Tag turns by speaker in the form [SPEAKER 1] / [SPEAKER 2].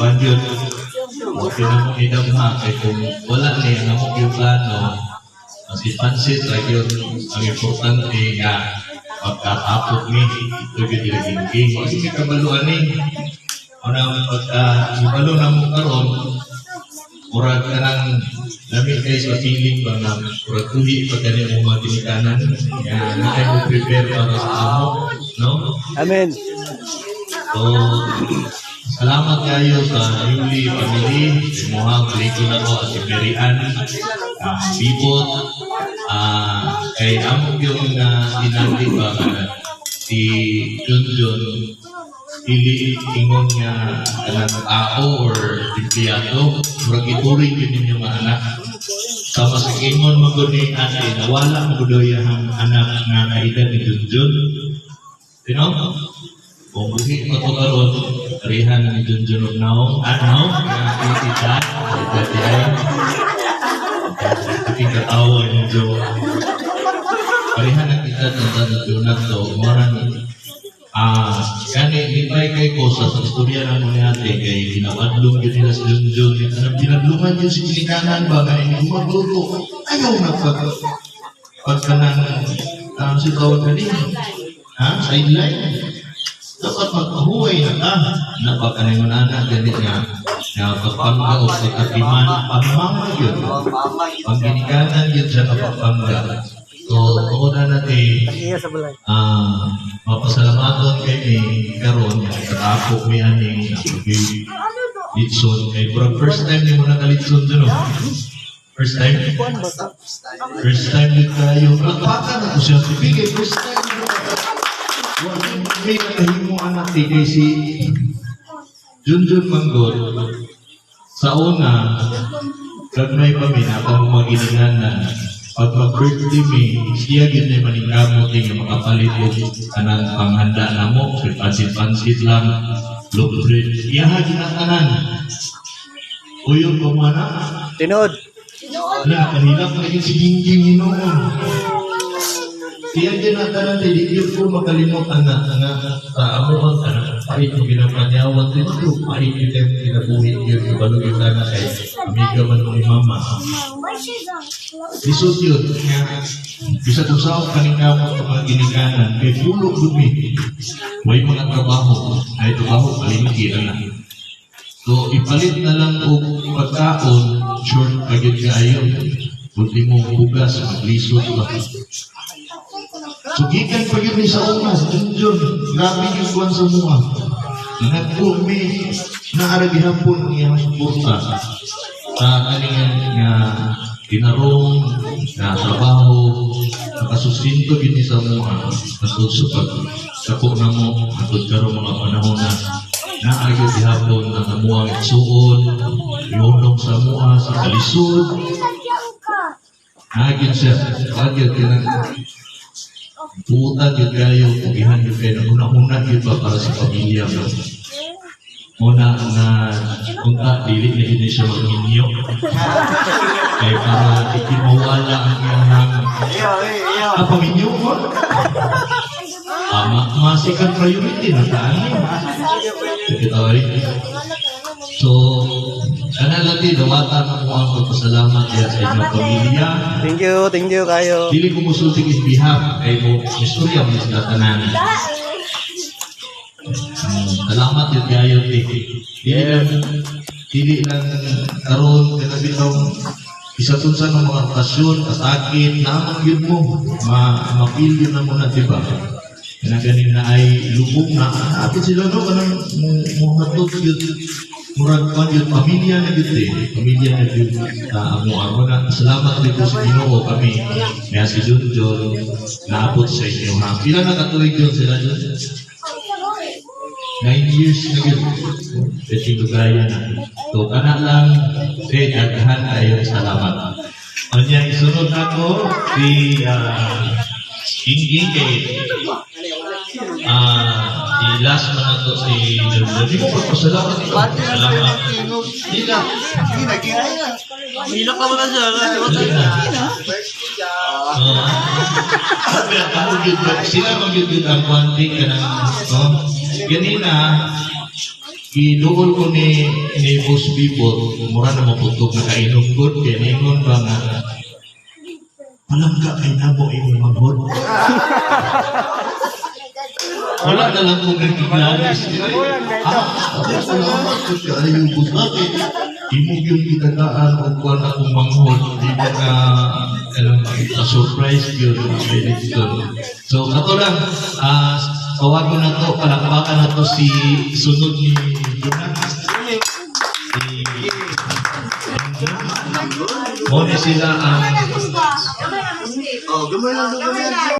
[SPEAKER 1] Kuan yun, okay na mo idamha kay kung wala ni ang among yung plano, ang si pansit ra gyud ang importante nga pagkatapok ni ito gyud gingging. Wa gyud mi kabalo ani. Una pagka ibalo na mo karon, murag kanang lami kay sa feeling ba nga murag tuhi pa kani mo mga ginikanan nga naay mo prepare para sa amo, no?
[SPEAKER 2] Amen.
[SPEAKER 1] So, salamat kayo sa Yuli family, sa imuhang kaliko na ko at si Mary Ann, Bibot, kay among yung tinati ba nga si Junjun, dili ingon nga kanang tao or empleyado, murag ituring yun ninyo nga anak. Sama sa ingon man gud ni ate, nawala mo gud ang anak nga kaedad ni Junjun. You know? Kung buhi pa to karon, karihan ni Junjun og naong, naong, nga tita, tita di ay. Iti katawa medyo karihan na kita ng Junat to, mura ni kani lipay kay ko sa istorya na mo ni ate kay ginapadlong yun nila si Junjun. Anong ginadlungan yun si ginikanan ba nga hindi magluto. Ayaw na pag pagkanang si tawag ka din. Ha? Sideline. Dapat magpahuway na ka. Napakaningon anak ganit nga nga pagpangga o pagkakiman, pangmama yun. Pangginikanan yun siya nga pagpangga. So, tungod na natin,
[SPEAKER 2] Iya sa balay.
[SPEAKER 1] Mapasalamaton kay mi karon nga katapok mi ani litson kay murag first time nimo nakalitson dun, no? First time? First time yun tayo. Nagpaka na ko siya. Bigay, first time. Wa may nakahimo anak eh, kay si Junjun Manggod sa una, gagmay pa mi na akong mga ginikanan. Pag mag-birthday mi, siya gyud na maningkamot nga makapalit og kanang panghanda namo, pansit-pansit lang, bread. Iya gyud ang tanan. Uyon pa mo na.
[SPEAKER 2] Tinod.
[SPEAKER 1] Wala, kanila pa rin si Gingging hinuon. Siya din ang tanan, dili yun ko makalimot ang nga, nga, sa amo ang kanang pait mo ginapanyawan, dito, pait yun kayo kinabuhi yun, ibalo yun na kay amiga man mo ni mama. Lisod yun, nga, bisag usaw kaningamot ang mga ginikanan, kay pulo gud mi. Way mga trabaho, ay trabaho, palingki, ana. So, ipalit na lang og pagkaon, short pa gyud kaayo. Ultimo bugas, maglisod ba. So, gikan pa gyud ni sa una, sa Junjun, grabe yung kuwan sa mua. Nagko mi, naara gihapon iyang suporta. Sa kaningan nga tinarong, nga trabaho, nakasustinto gyud ni sa mua. Nasud sa pag dako na mo, atod karon mga panahon na naa gyud gihapon ang amuang igsuon, yunong sa mua, sa kalisod. Naa gyud siya, gyud kanang buta gyud kayo, pugihan gyud kayo, una-una gyud ba para sa pamilya ba. Muna nga unta dili na gyud siya magminyo. Kay para di mawala ang iyang paminyo mo. Ma second priority na taan ni. Sige oy. So, kana lang din, dawatan mo ang pagpasalamat diya sa inyong pamilya.
[SPEAKER 2] Thank you kayo.
[SPEAKER 1] Dili ko musulti in behalf kay mo istorya mo sila tanan. Salamat yun kayo, ti. Dili lang karon kana bitaw isa sa ng mga okasyon, kasakit, naman yun mo, ma-feel yun na mo na, di ba? Kana ganin na ay lubog na, apit sila no, kanang mo hatod yun, murag kwan yun, pamilya na yun eh. Pamilya na yun, amo amo na. Salamat dito sa Ginoo kami, nga si Junjun, naabot sa inyo ha. Pila na katuig yun sila Jun? 9 years na yun. Pwede lugaya na. So, kana lang, eh, daghan kayo salamat. Kanya, isunod ako si Gingging kay i-last man na to si Junjun. Di ko pagpasalamat ito. Salamat. Di na.
[SPEAKER 2] Hilak ka muna siya.
[SPEAKER 1] Dili na. Ako gyud sila magyud gyud ang kwanti kanang no. Ganina Giduol ko ni Boss Bibot, mura na maputog, nakainom gud, kay ningon ba nga, "Palangga kay namo imong manghod." Wala na lang kong nagiglalis. Ah, salamat ko siya. Ay, yung boss, bakit? Imo yung gitagaan o kuwan akong manghod. Di ba nga, alam, surprise yun. So, kato lang, tawagon na to, palakpakan na to si sunod ni Jonas. Si Mo ni sila ang
[SPEAKER 2] Oh, gamay lang, gamay lang.